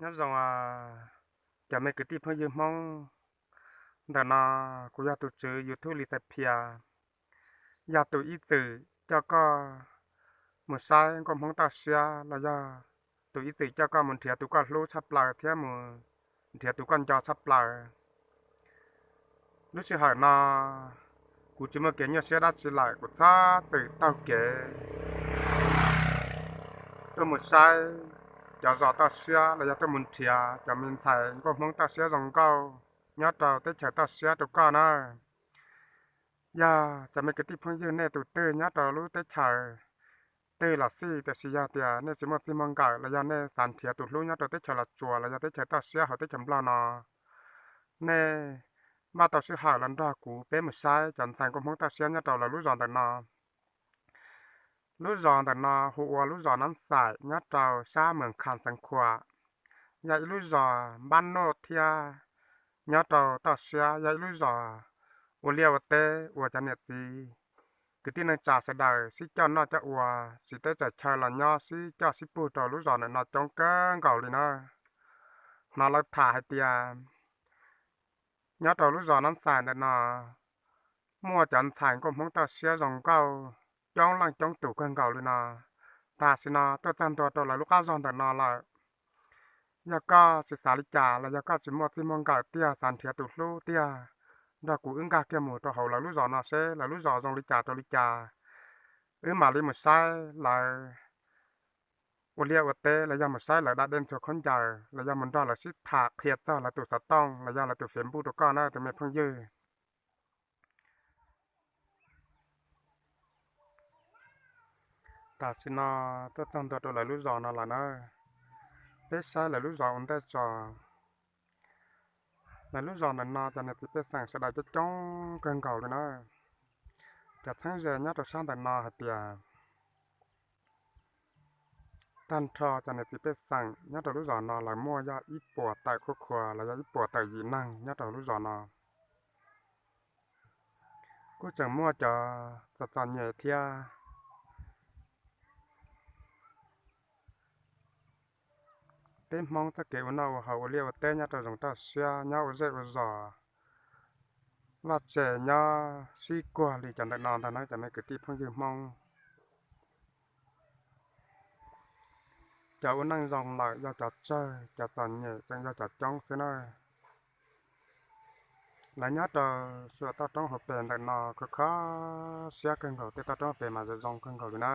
Nyob zoo cov me kwv tij phooj ywg Hmoob, ntawm no kuv yog tus tswv YouTube Lis Xais Phias, yog tus ib txwm coj koj mus saib nkauj Hmoob toj siab los yog tus ib txwm coj koj mus nrhiav tus koj hlub tshaj plaws thiab mus nrhiav tus koj nco tshaj plaws. Lub sij hawm no kuv tsis muaj kev nyuaj siab dab tsi lawm, kuv txhob txwm taug kev tuaj mus saib cov zos toj siab los yog tuaj mus nrhiav cov me ntxhais nkauj Hmoob toj siab zoo nkauj nyob rau teb chaws toj siab rau koj na. Yog cov me kwv tij phooj ywg nej tus twg nyob rau lub teb chaws twg los xij, tiam sis yog tias nej tsis muaj txij muaj nkawm los yog nej xav nrhiav tus hlub nyob rau teb chaws Los Tsuas los yog teb chaws toj siab hauv teb chaws Nplog no, nej npaj tau sij hawm los nrog kuv peb mus saib cov ntxhais nkauj Hmoob toj siab nyob rau lawv lub zos ntawm no. Lub zos ntawm no hu ua lub zos Nab Xais nyob rau sab Moos Khas xeev Khuam, yog ib lub zos npab nuj thiab nyob rau toj siab, yog ib lub zos ua liaj ua teb uas cov niam txiv kwv tij neej tsa sawv daws sib coj noj coj ua, tsis teb txawm chaw los nyob sib coj sib pug rau lub zos ntawm no coob kawg nkaus li na. Hnov lawv tham hais tias nyob rau lub zos Nab Xais ntawm no muaj cov ntxhais nkauj Hmoob toj siab zoo nkauj coob leej coob tus kawg nkaus li no. Tam sim no tuaj txog ntua rau lawv lub qab zog ntawm no lawm. Yog koj tsis xav li cas los yog koj tsis muaj txij muaj nkawm tiag, xav nrhiav tus hlub tiag, nrog kuv wb nkag kiag mus rau hauv lawv lub zos no seb lawv lub zos zoo li cas rau li cas, wb mam li mus saib lawv ua liaj ua teb los yog mus saib lawv da dej ntxhua khaub ncaws los yog mus nrog lawv sib tham qhia txog lawv tus xov tooj los yog lawv tus Facebook rau koj na tus me phooj ywg. Tam sim no tuaj txog ntua rau lawv lub zos no lawm na. Peb saib lawv lub zos ua ntej tso. Lawv lub zos ntawm no cov niam txiv pej xeem sawv daws coob coob kawg nkaus li na. Cov txheeb ze nyob rau sab ntawm no hais tias tag nrho cov niam txiv pej xeem nyob rau lub zos no lawv muaj yog ib puas tawm khub khua los yog ib puas tawm yim neeg nyob rau lub zos no. Kuj tseem muaj cov txom txom nyem thiab. Peb Hmoob txoj kev ua noj ua haus ua liaj ua teb nyob rau zoov toj siab nyob ua zej ua zos, vaj tse nyob sib kuag li cov ntawm no ntag na cov me kwv tij phooj ywg Hmoob. Cov ua neej zoo lawm yog cov tsawg, cov txom nyem tseem yog cov coob xwb na. Lawv nyob rau suam toj roob hauv pes ntawm no kho kho siab kawg nkaus, tej toj roob hauv pes mas zoo zoo kawg nkaus li na.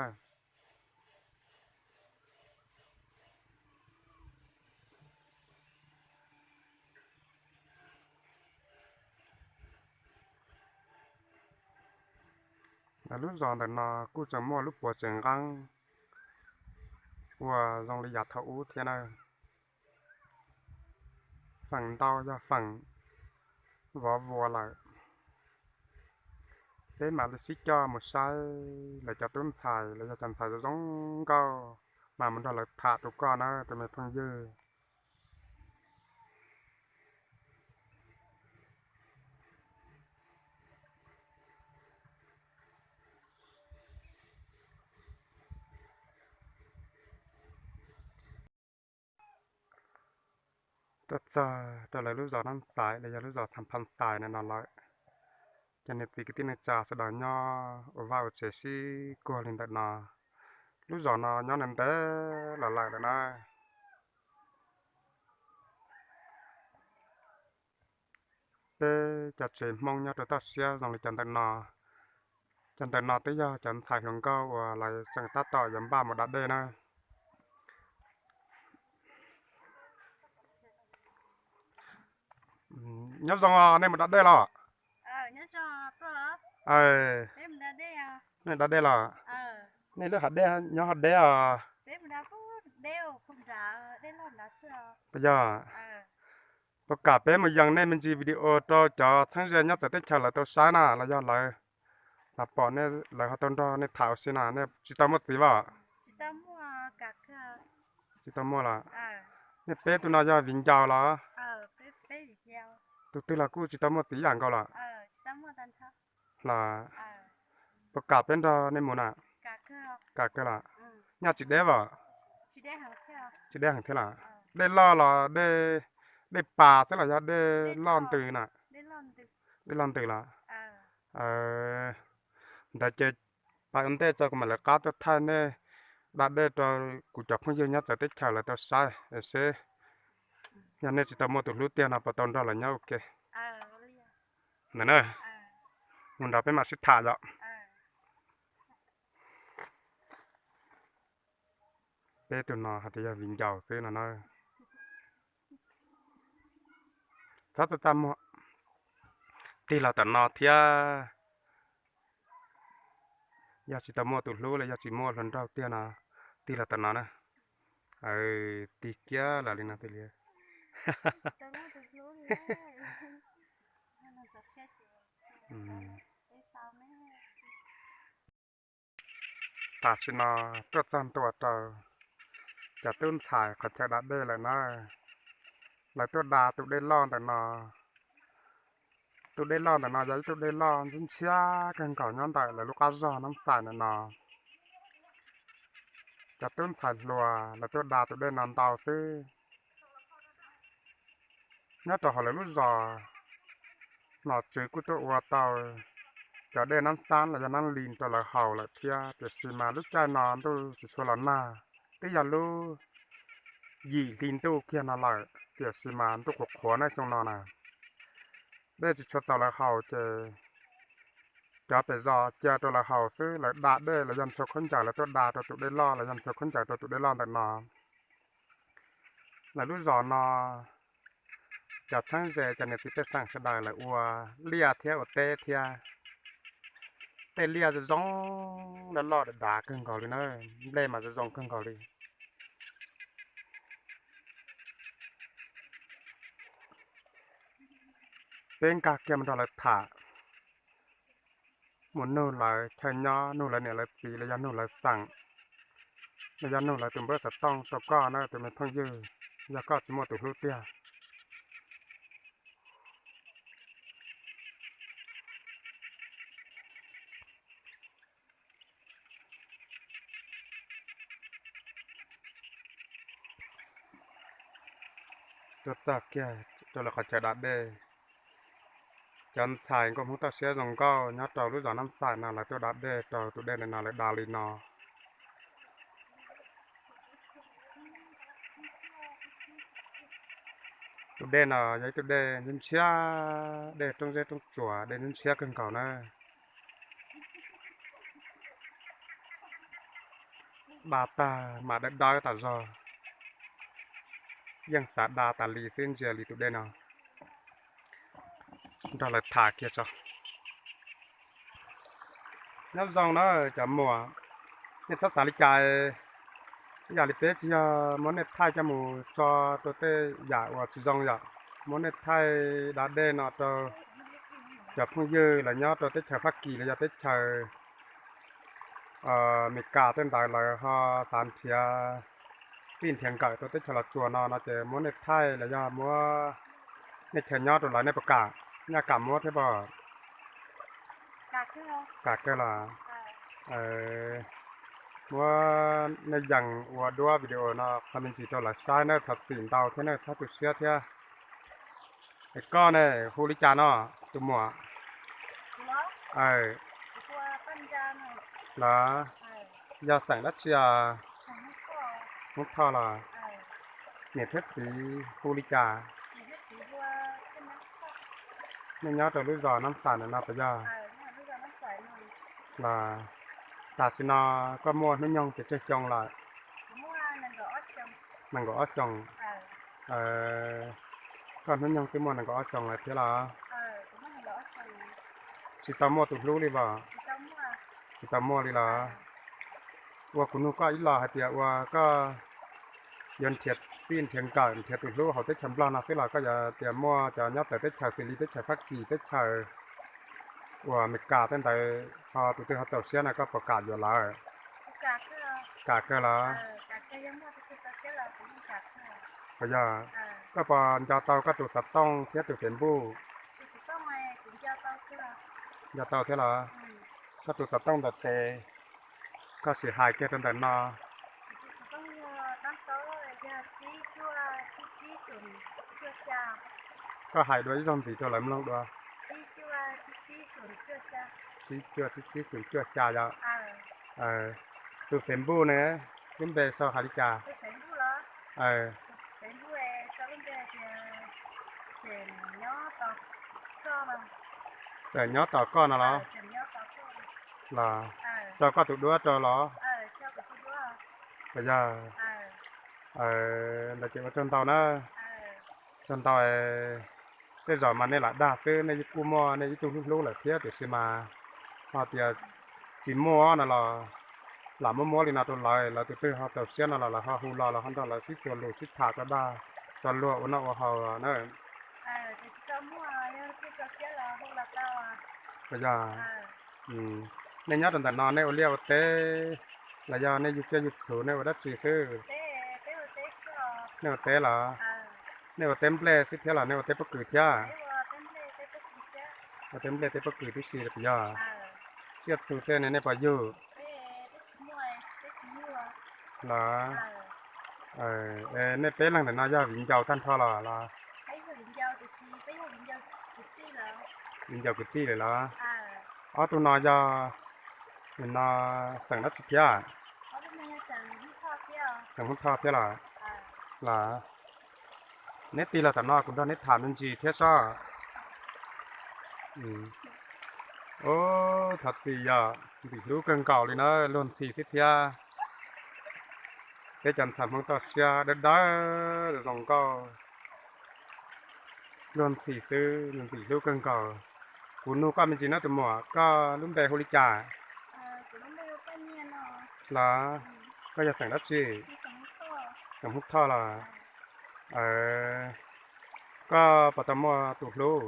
Lawv lub zos ntawm no kuj tseem muaj lub puav tsev nqeeb uas zoo li yav thaum ub thiab na. Feem ntau yog feem vov vuas lawm. Peb mam li sib coj mus saib lawv cov tub ntxhais los yog cov ntxhais zoo zoo nkauj mas mus nrog lawv tham rau koj na tus me phooj ywg. Tuaj txog rau lawv lub zos Nab Xais los yog lub zos Txha Pha Xais no lawm. Cov niam txiv kwv tij neej tsa sawv daws nyob ua vaj ua tsev sib kuag li ntawm no. Lub zos no nyob ntev ntev los lawm lawm na. Peb cov tsev Hmoob nyob rau toj siab zoo li cov ntawm no. Cov ntawm no twb yog cov ntxhais hluas nkauj uas lawv tseem tab tom yuav npaj mus da dej na. Nyob zoo os, nej mus da dej los? Nej da dej los? Nej lub hav dej nyob hav deb os? Puas yog? Puas kam peb mus yees nej me ntsis video rau cov txheeb ze nyob txawv teb chaws lawv tau saib na, los yog lawv pom nej, lawv ho tau nrog nej tham ua si na, nej tsis tau muaj txiv os? Tsis tau muaj los? Nej peb tug no yog viv ncaus los? Tus twg los kuj tsis tau muaj txiv ib yam nkaus los? Los puas kam peb nrog nej mus na? Kam kawg los? Nyaj tsis deb os? Tsis deb heev thiab los? Dej loj los dej pas xwb los yog dej loj ntws na? Dej loj ntws los? Ntawd ces pais ua ntej tso kuv mam lawv qab tuaj thaij nej da dej rau kuv cov phooj ywg nyob txawv teb chaws lawv tau saib es seb yog nej tsis tau muaj tus hlub tiag no puas tau nrog lawv nyob ua ke. Ntawm na, mus nrog peb mam sib tham yom. Peb tus no hais tias yog viv ncaus xwb no na. Txhob txaj txaj muag, tig los tom no thiab. Yog tsis tau muaj tus hlub los yog tsis muaj hluas nraug tiag no, tig los tom no na. Tig kiag los li no tiag li. Tam sim no tuaj txog ntua rau cov tub ntxhais qhov chaw da dej lawm na. Lawv tuaj da tus dej loj ntawm no. Tus dej loj ntawm no yog ib tug dej loj ntshiab ntshiab kawg nkaus nyob ntawm lawv lub qab zog Nab Xais ntawm no. Cov tub ntxhais hluas lawv tuaj da tus dej no ntau xwb. Nyob rau hauv lawv lub zos, nom tswv kuj tuaj ua tau cov dej Nab Xab los yog Nab Lis rau lawv haus lawm thiab, tiam sis mas lub caij no ntuj tsis tshua los nag, twb yog lub yim hli ntuj kiag no lawm, tiam sis mas ntuj qhuav qhuav na xyoo no na, dej tsis tshua txaus lawv haus ces cov pem zos cia rau lawv haus xwb, lawv da dej los yog ntxhua khaub ncaws lawv tuaj da rau tus dej loj los yog ntxhua khaub ncaws rau tus dej loj ntawm no. Lawv lub zos no cov txheeb ze cov niam txiv pej xeem sawv daws lawv ua liaj thiab ua teb thiab. Tej liaj zoo zoo, loj loj dav dav kawg nkaus li na, nplej mas zoo zoo kawg nkaus li. Peb nkag kiag mus nrog lawv tham, mus nug lawv chaw nyob, nug lawv niam lawv txiv los yog nug lawv xeem, los yog nug lawv tus npawb xov tooj rau koj na tus me phooj ywg, yog koj tsis muaj tus hlub tiag. Tuaj txog kiag rau lawv qhov chaw da dej, cov ntxhais nkauj Hmoob toj siab zoo nkauj nyob rau lub zos Nab Xais no lawv tuaj da dej rau tus dej ntawm no lawv da li no. Tus dej no yog ib tug dej ntshiab ntshiab, dej roob zeb roob tsuas, dej ntshiab ntshiab kawg nkaus na. Da tag mas dawb dawb tas zog, yeej xav da tas li xwb ntsia li tus dej no. Nrog lawv tham kiag tso. Nyob zoo na cov muam, nej txhob xav li cas, ib yam li peb tsis yog muab nej thaij coj mus tso rau tej yam uas tsis zoo yom, muab nej thaij da dej no rau cov phooj ywg lawv nyob rau teb chaws Fab Kis los yog teb chaws Amelikas tej ntawd lawv ho xav nrhiav tij nrhiav nkawm rau teb chaws Los Tsuas no no ces muab nej thaij los yog muab nej chaw nyob rau lawv nej puas kam, nyaj kam muab thiab pob? Kam kawg los. Muab nej yees ua duab video no qhov me ntsis rau lawv saib na, thov txim ntau thiab na, txhob tu siab thiab. Es koj ne, hu li cas no tus muam? Los, yog xeem dab tsi os? Hmoob Thoj los? Niam thiab txiv hu li cas? Nej nyob rau lub zos Nab Xais ntawm no puas yog? Los tam sim no koj muaj hnub nyoog pes tsawg xyoo lawm? Nees nkaum ob xyoos. Aws, Koj hnub nyoog twb muaj nees nkaum ob xyoos lawm thiab los? Tsis tau muaj tus hlub li los? Tsis tau muaj li los? Ua kuv nug koj ib los hais tias ua koj yuav nrhiav txij nrhiav nkawm nrhiav tus hlub hauv teb chaws Nplog no xwb los koj yuav tias muaj cov nyob txawv teb chaws xws li teb chaws Fab Kis, teb chaws uas Amelikas tej ntawd ho tus twg ho txaus siab no koj puas kam yuav lawv? Kam kawg los? Puas yog? Koj puas nco tau koj tus xov tooj thiab tus Facebook? Nco tau thiab los? Koj tus xov tooj ntawm tes koj sim hais kiag rau ntawm no. Koj hais dua ib zaug ntxiv rau lawv mloog dua. Tsib cuaj tsib tsib xoom cuaj xya yom? Tus Facebook ne, lub npe sau hais li cas? Tseem nyob tos koj no los? Los tso koj tus duab rau los? Puas yog? Ntawd ces ua tsaug ntau na. Tsaug ntau. Tej zaum mas nej lam dag xwb, nej kuj muaj nej ib tug hlub hlub lawm thiab tiam sis mas ho tias tsis muaj no los lam muab muab li no rau lawv, lawv tus twg ho txaus siab no los lawv ho hu los los ho nrog lawv sib txuas lus sib tham tso dag tso luag ua noj ua haus na. Puas yog? Nej nyob rau ntawm no nej ua liaj ua teb los yog nej yug tsiaj yug txhu nej ua dab tsi xwb? Nej ua teb los? Nej ua teb nplej xwb thiab los nej ua teb pob kws thiab? Ua teb nplej teb pob kws tib si puas yog? Tsiaj txhu tej ne nej puas yug? Los nej peb leeg ntawm no yog viv ncaus tag nrho los los? Viv ncaus kwv tij lawm los? Ob tug no yog nim no xeem dab tsi thiab? Xeem Hmoob Thoj thiab los? Los neb tig los tom no kuv nrog neb tham me ntsis thiab sob. Thov txim yog ntxim hlub kawg nkaus li na, luag ntxhi xwb thiab. Peb cov ntxhais Hmoob toj siab dawb dawb zoo nkauj, luag ntxhi xwb ntxim hlub kawg nkaus. Kuv nug koj me ntsis na tus muam, koj lub npe hu li cas? Los koj yog xeem dab tsi? Xeem Hmoob Thoj los? Koj puas tau muaj tus hlub?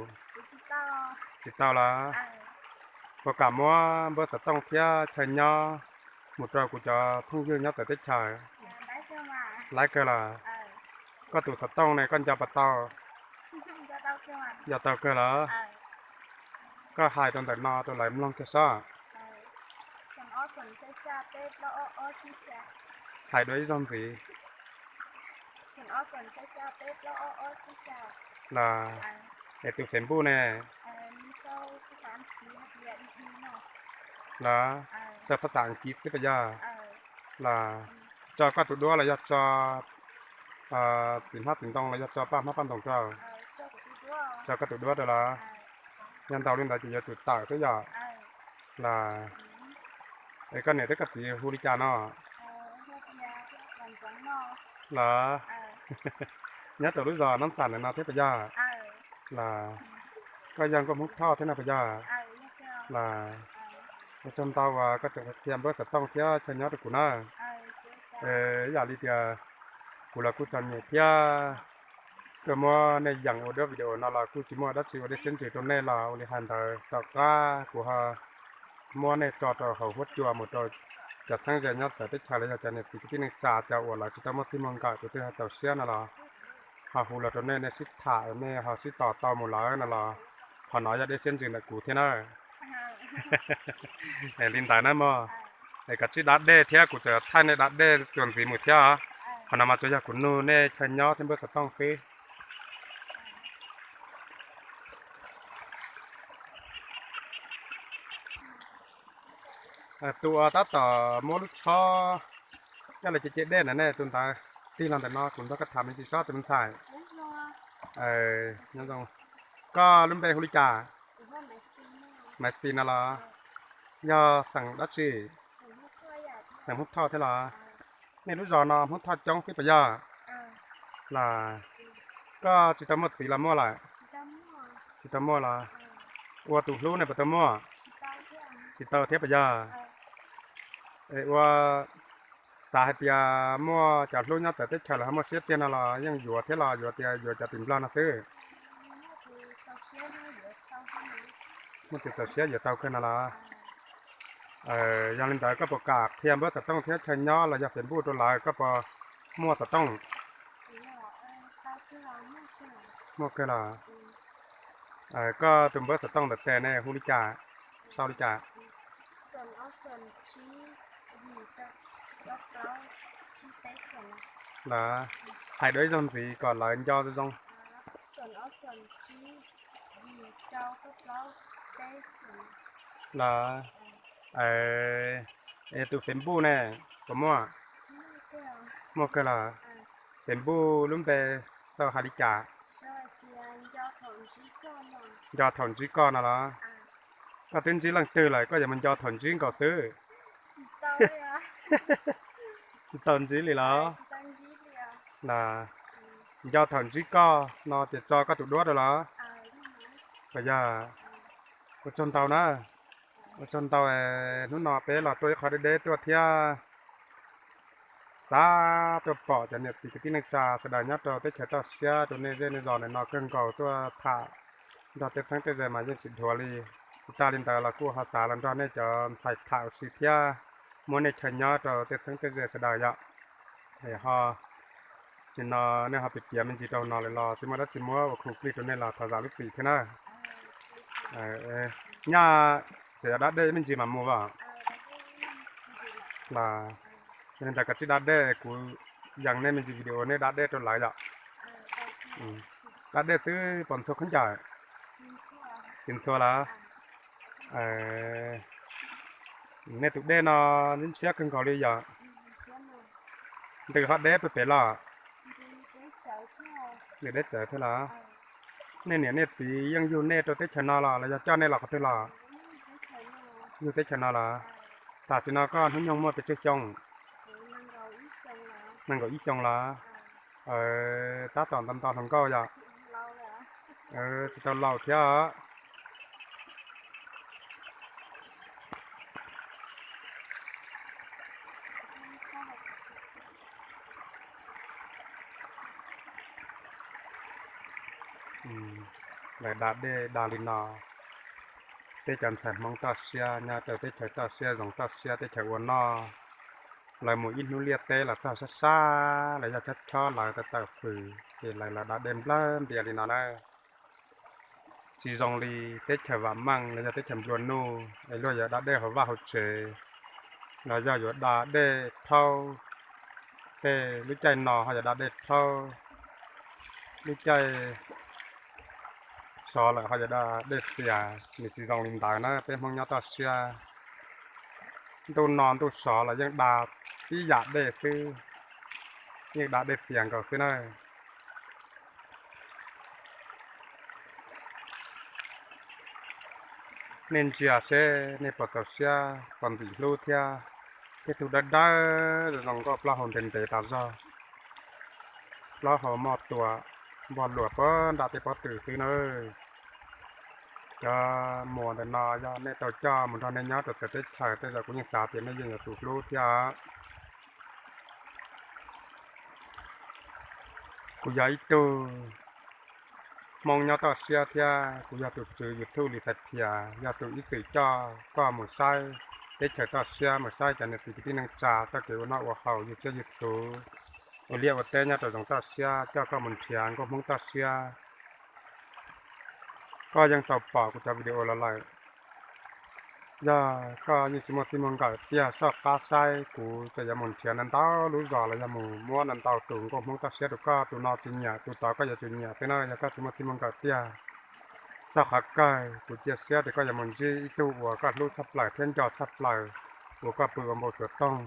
Tsis tau los? Puas kam muab npawb xov tooj thiab chaw nyob mus rau kuv cov phooj ywg nyob txawv teb chaws? Laib kawg los? Koj tus xov tooj ne koj nco puas tau? Nco tau kawg los? Koj hais rau ntawm no rau lawv mloog kiag sob. Hais dua ib zaug ntxiv. Los es tus Facebook ne? Los sau phab xas Askiv xwb puas yog? Los tso koj tus duab los yog tso tim hmab tim ntoo los yog tso paj hmab paj ntoos rau? Tso koj tus duab rau los? Yog ntau li ntawd ces yuav tsum tawm xwb yom? Los es koj niam thiab koj txiv hu li cas no? Los nyob rau lub zos Nab Txam ntawm no thiab puas yog? Los koj yog nkauj Hmoob Thoj thiab no puas yog? Los ua tsaug ntau uas koj tseem qhia npawb xov tooj thiab chaw nyob rau kuv na. Es ib yam li tias kuv los kuj txom nyem thiab, koj muab nej yees ua duab video no los kuj tsis muaj dab tsi ua dej siab ntsws rau nej los ua li hais ntawd tom qab kuv ho muab nej tso rau hauv huab cua mus rau cov txheeb ze nyob txawv teb chaws los yog cov niam txiv kwv tij neej tsa cov uas lawv tsis tau muaj txij muaj nkawm tus twg ho txaus siab no los ho hu los rau nej, nej sib tham nej ho sib tos tau mus lawm no los qhov no yog dej siab ntsws ntawm kuv thiab na. Es li ntawd na mog, es koj tsib da dej thiab kuv tseem thaij nej da dej txuas ntxiv mus thiab. Qhov no mas tsuas yog kuv nug nej chaw nyob thiab npawb xov tooj xwb. Tus uas tab tom muab lub tshob coj los ce ce dej ntawd ne, tus ntawd tig los ntawm no kuv nrog koj tham me ntsis sob tus me ntxhais. Koj lub npe hu li cas? Maiv Xis no los? Yog xeem dab tsi? Xeem Hmoob Thoj thiab los? Nej lub zos no Hmoob Thoj coob xwb puas yog? Los Koj tsis tau muaj txiv los muaj lawm? Tsis tau muaj los? Ua tus hlub ne puas tau muaj? Tsis tau thiab puas yog? Es ua xav hais tias muaj cov hlub nyob txawv teb chaws los ho muaj siab tiag no los yeej yuav thiab los yuav tias yuav cov tim Nplog no xwb? Muaj tus txaus siab yuav tau kawg no los? Yog li ntawd koj puas kam qhia npawb xov tooj thiab chaw nyob los yog Facebook rau lawv, koj puas muaj xov tooj? Muaj kawg los? Koj tus npawb xov tooj ntawm tes ne hu li cas, sau li cas? Los, hais dua ib zaug ntxiv kom lawv nco zoo zoo. Los, tus Facebook ne puas muaj? Muaj kawg los? Facebook lub npe xaus hais li cas? Nco thaum ntsib koj no los? Koj twb ntsib leej twg lawm koj yuav mus nco thaum ntsib nkaus xwb? Tsis tau ntsib li los? Nco thaum ntsib koj no ces tso koj tus duab rau los? Puas yog? Ua tsaug ntau na. Ua tsaug ntau. Hnub no peb los tuaj ib qho deb deb tuaj thiab xav tuaj pom cov niam txiv kwv tij neej tsa sawv daws nyob rau teb chaws toj siab rau nej zej nej zos ntawm no kawg nkaus, tuaj tham nrog tej txheeb tej ze mas yeej tsis dhuav li. Tsis tas li ntawd los kuj ho xav los nrog nej cov ntxhais tham ua si thiab muab nej chaw nyob rau tej txheeb tej ze sawv daws yom. Es ho nim no nej ho piav piav me ntsis rau no lawm los tsis muaj dab tsi muab ua khoom plig rau nej los thov zam lub txim thiab na. Nyaj tseem yuav da dej me ntsis mas mus as. Los yog li ntawd kav tsij da dej, kuv yees nej me ntsis video nej da dej rau lawv yom. Da dej xwb pom ntxhua khaub ncaws? Tsis ntxhua los? Nej tus dej no ntshiab kawg nkaus li yom. Ntws ho deb pem pem los? Ntws deb tsawv thiab los? Nej niam nej txiv yeej yug nej rau teb chaws no los los yog coj nej los qhov twg los? Yug teb chaws no los? Tam sim no koj hnub nyoog muaj pes tsawg xyoo? Nees nkaum ib xyoo los? Tab tom nto nto hluas nkauj yom. Tsis tau laus thiab. Lawv da dej da li no, peb cov ntxhais Hmoob toj siab nyob rau teb chaws toj siab zoov toj siab teb chaws ua noj, lawv mus ib hnub liaj teb los txog sab sab los yog chob chob lawv tawm tawm fws ces lawv los da dej nplawg ntias li no na. Tsis zoo li teb chaws vam meej los yog teb chaws nplua nuj es luag yuav da dej hauv vaj hauv tsev, los yog yuav da dej plhaub. Tej lub caij no ho yuav da dej plhaub, lub caij sov lawm ho yuav da dej xias, nws tsis zoo li ntawd na. Peb Hmoob nyob toj siab, ntuj no ntuj sov los yeej da tib yam dej xwb, yeej da dej xias nkaus xwb na. Nej ntsia seb nej puas txaus siab puas ntxim hlub thiab. Tej tug dawb dawb zoo zoo nkauj plaub hau ntev ntev tas zog, plaub hau moj tua npog luas puag nram tej pob tw xwb na. Cov muas ntawm no yog nej tau coj mus nrog nej nyob rau txawv teb chaws tej zaum kuv yeej xav tias nej yeej yuav tsum hlub thiab. Kuv yog ib tug Hmoob nyob toj siab thiab kuv yog tus tswv YouTube Lis Xais Phias, yog tus ib txwm coj koj mus saib teb chaws toj siab, mus saib cov niam txiv kwv tij neej tsa txoj kev ua noj ua haus yug siab yug txhuv, ua liaj ua teb nyob rau zoov toj siab, coj koj mus nrhiav nkauj Hmoob toj siab. Koj yeej tau pom kuv cov video los lawm. Yog koj yeej tsis muaj txij muaj nkawm tiag, soj qab saib kuv txawm yuav mus nrhiav ntau ntau lub zos los yog mus muab ntau ntau tus nkauj Hmoob toj siab rau koj, tus no tsis nyiam tus tod koj yuav tsum nyiam xwb na. Yog koj tsis muaj txij muaj nkawm tiag, txog qhov kawg kuv cia siab tias koj yuav mus ntsib ib tug uas koj hlub tshaj plaws thiab nco tshaj plaws, uas koj pw ua npau suav toog.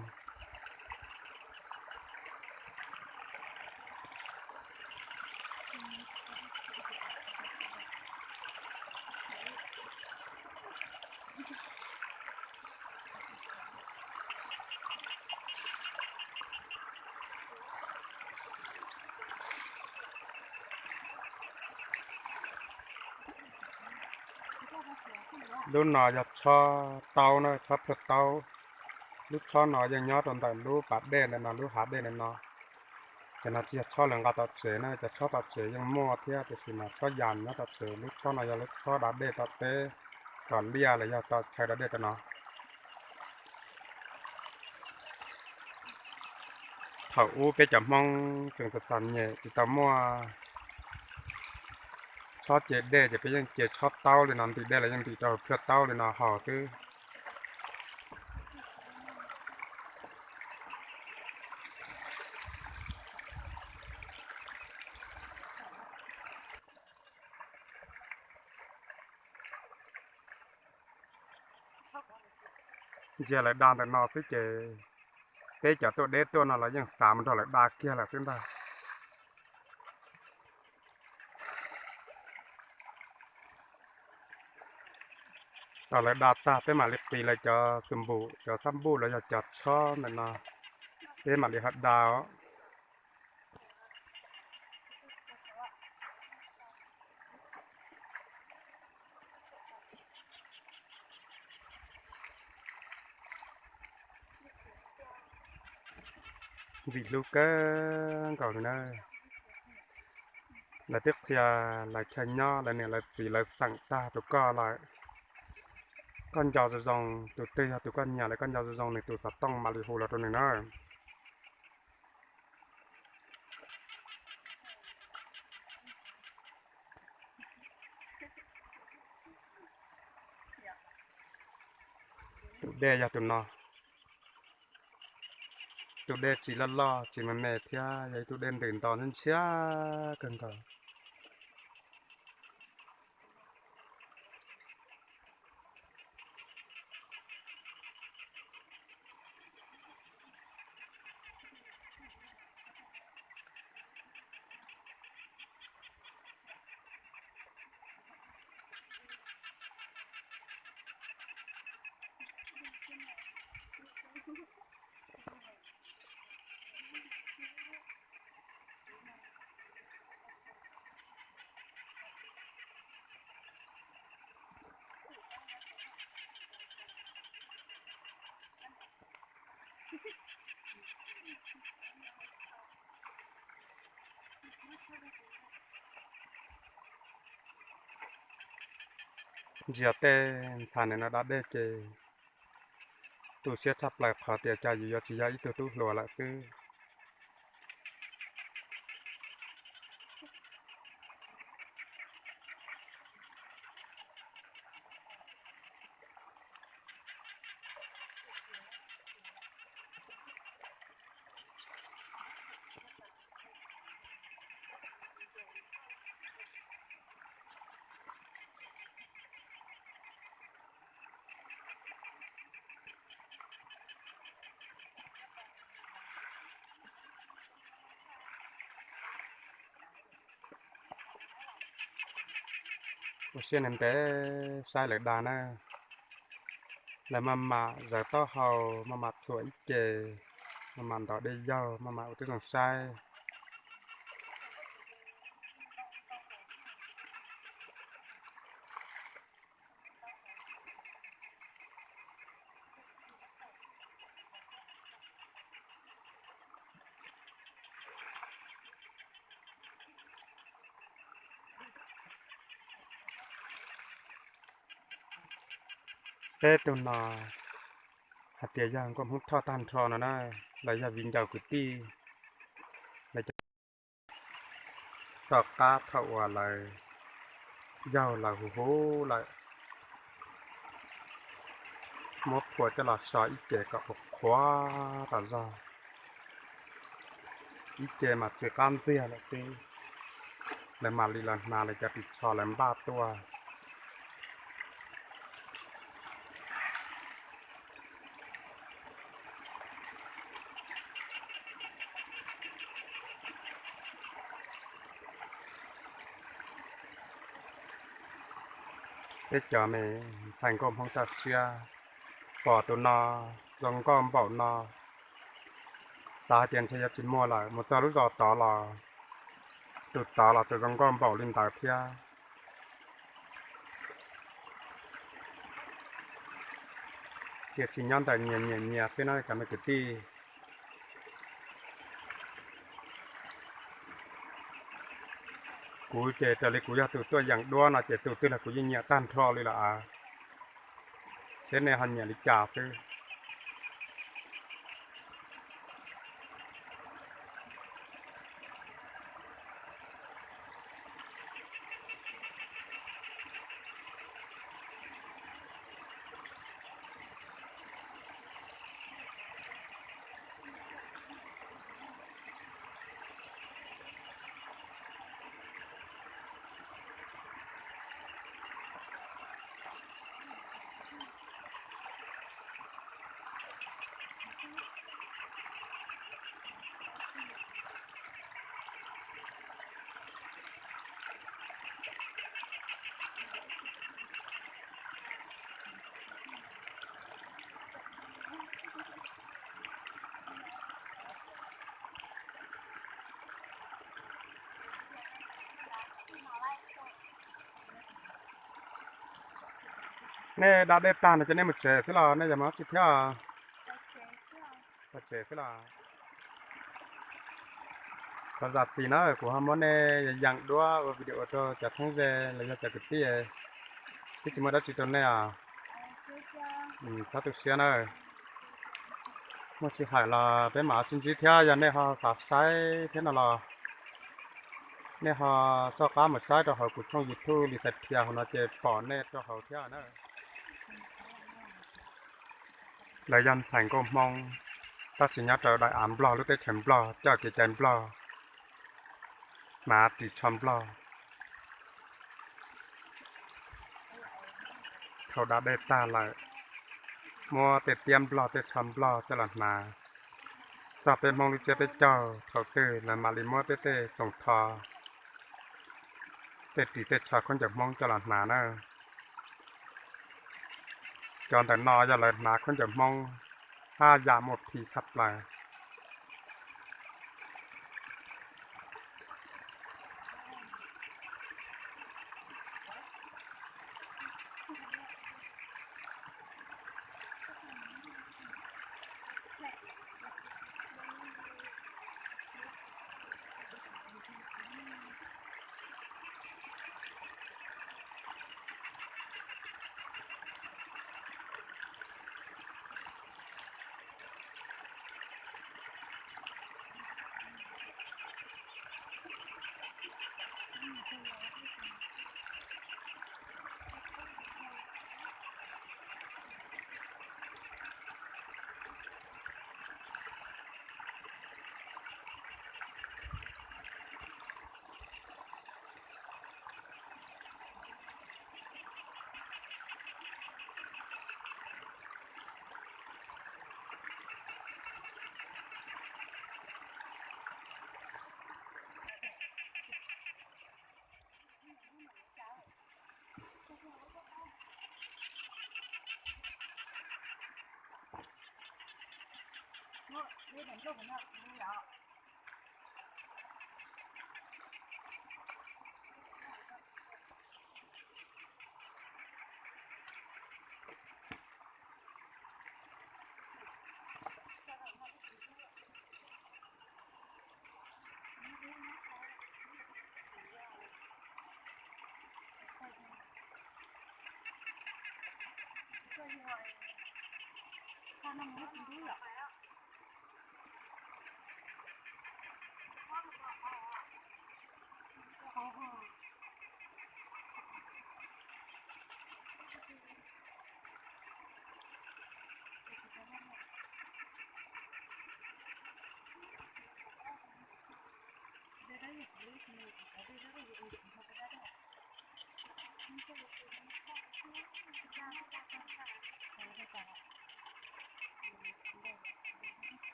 Lub no yog tshob taub na, tshob plhuag taub. Lub tshob no yeej nyob rau ntawm lub pas dej ntawm no, lub hav dej ntawm no. Ces no tsis yog tshob lawv nqa tom tsev na, cov tshob tom tsev yeej muaj thiab, tiam sis mas tshob yas nyob tom tsev. Lub tshob no yog lub tshob da dej tom teb, tom liaj los yog tom chaw da dej tom no. Thaum ub peb cov Hmoob tseem txom txom nyem tsis tau muaj tshob ce dej ces peb yeej ce tshob taub li no, ntim dej los yeej ntim rau plhuag taub li no haus xwb. Ntsia lawv da ntawm no xwb ces peb cov tuaj deb tuaj no los yeej xav mus nrog lawv da kiag lawm xwb ntag. Thaum lawv da tag peb mam li qiv lawv cov tus npum, cov xab npum los yog cov tshob ntawm no, peb mam li ho da os. Vim hlub kawg nkaus li na. Lawv twb qhia lawv chaw nyob, lawv niam lawv txiv lawv xeem tag rau koj lawm. Koj nco zoo zoo, tus twg yog tus koj nyiam lawm koj nco zoo zoo nws tus xov tooj mam li hu los rau nws na. Tus dej yog tus no. Tus dej tsis loj loj tsis me me thiab, yog ib tug dej ntws nto ntshiab kawg nkaus. Ntsia tej ntxhais ntawm no da dej ces tu siab tshaj plaws qhov tias cas yus yuav tsis yog ib tug tub hluas lawm xwb. Ua siab ntev ntev saib lawv da na. Lawv maj mam zawv taub hau, maj mam txhuam ib ce, maj mam ntov dej yaug, maj mam ua tib zoo saib. Peb tug no hais tias yog nkauj Hmoob Thoj tag nrho no na, los yog viv ncaus kwv tij, lawv cov tom qab thaum uas lawv yaug lawv huv huv lawm, muab phua coj los so ib ce kom qhuav qhuav tas zog, ib ce mas tsis qab ntxiag lawm xwb, lawv mam li los hnav lawv cov ris tsho lawv npaj tuaj. Peb cov me ntxhais nkauj Hmoob toj siab, pom tus no zoo nkauj npaum no, xav hais tias ntshe yuav tsis muaj lawm, mus txog lub zos tod los tus tod los txawm zoo nkauj npaum li ntawd thiab. Tiam sis nyob ntawm nyias nyiam nyias xwb no cov me kwv tij. Kuv ces raws li kuv yog tus tuaj yeem duab no ces tus twg los kuv yeej nyiam tag nrho li lawm, seb nej ho nyiam li cas xwb. Nej da dej tag no ces nej mus tsev xwb los nej yog mus dab tsi thiab? Mus tsev xwb los? Thov zam txim na, kuv ho muab nej yeem duab ua video rau cov phooj ywg los yog cov kwv tij, twb tsis muaj dab tsi rau nej os. Txhob tu siab na. Muaj sij hawm los peb mam sib ntsib thiab, yog nej ho xav saib thiab no los nej ho soj qab mus saib rau hauv kuv tshooj YouTube Lis Xais Phias hauv no ces pom nej rau hauv thiab na. Lawv yog ntxhais nkauj Hmoob, tab sis nyob rau daim av Nplog lub teb chaws Nplog coj kev cai Nplog, hnav ris tsho Nplog. Thaum da dej tag lawm, muab tej tiab Nplog tej tsho Nplog coj los hnav, txog peb Hmoob lub tsiab peb caug thaum twg lawv mam li muab peb tej txoos tho, tej ris tej tsho khaub ncaws Hmoob coj los hnav na. Cov ntawm no yog lawv hnav khaub ncaws Hmoob haj yam muaj phi tshaj plaws.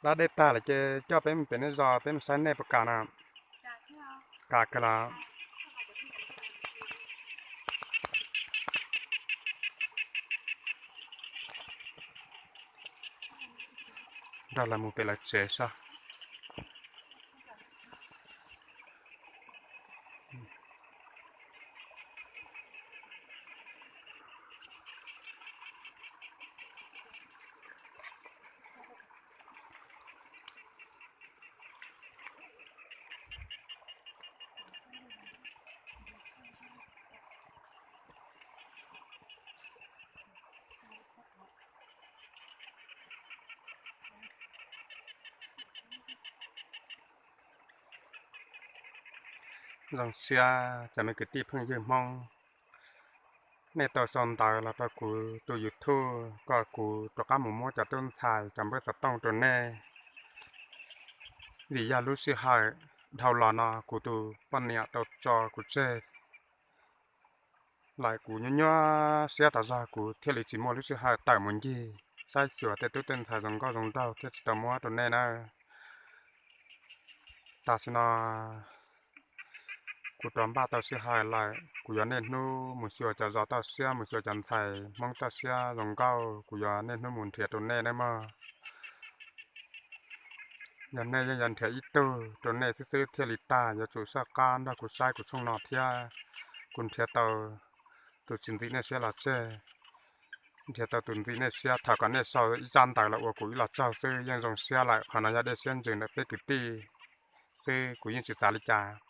Dab dej tag lawm ces coj peb mus pem nej zos, peb mus saib nej puas kam no. Kam kawg los. nrog lawv mus pem lawv tsev soj. Zoo siab cov me kwv tij phooj ywg Hmoob, nej tau sau ntawv los rau kuv tus YouTube kom kuv rov qab mus muab cov tub ntxhais cov npawb xov tooj rau nej. Vim yog lub sij hawm dhau los no kuv tus poj niam tau tso kuv tseg lawm, kuv nyuaj nyuaj siab tas zog, kuv thiaj li tsis muaj lub sij hawm tawm mus ncig saib xyuas tej tub tej ntxhais zoo nkauj zoo nraug thiaj tsis tau muab rau nej nawb. Tam sim no kuv rov npaj tau sij hawm lawm, kuv yuav niaj hnub mus xyuas cov zos toj siab, mus xyuas cov ntxhais Hmoob toj siab zoo nkauj, kuv yuav niaj hnub mus nrhiav rau nej nawb mog. Yog nej yeej yuav nrhiav ib tug rau nej xwb xwb thiaj li tag, yuav tsum soj qab nrog kuv saib kuv tshooj no thiab. Kuv nrhiav tau tus tsis ntxim nej siab los tseg, nrhiav tau tus ntxim nej siab, thov kom nej sau ib tsab ntawv los ua kuv ib los tsaug xwb yeej zoo siab lawm. Qhov no yog dej siab ntsws ntawm peb kwv tij xwb, kuv yeej tsis xav li cas.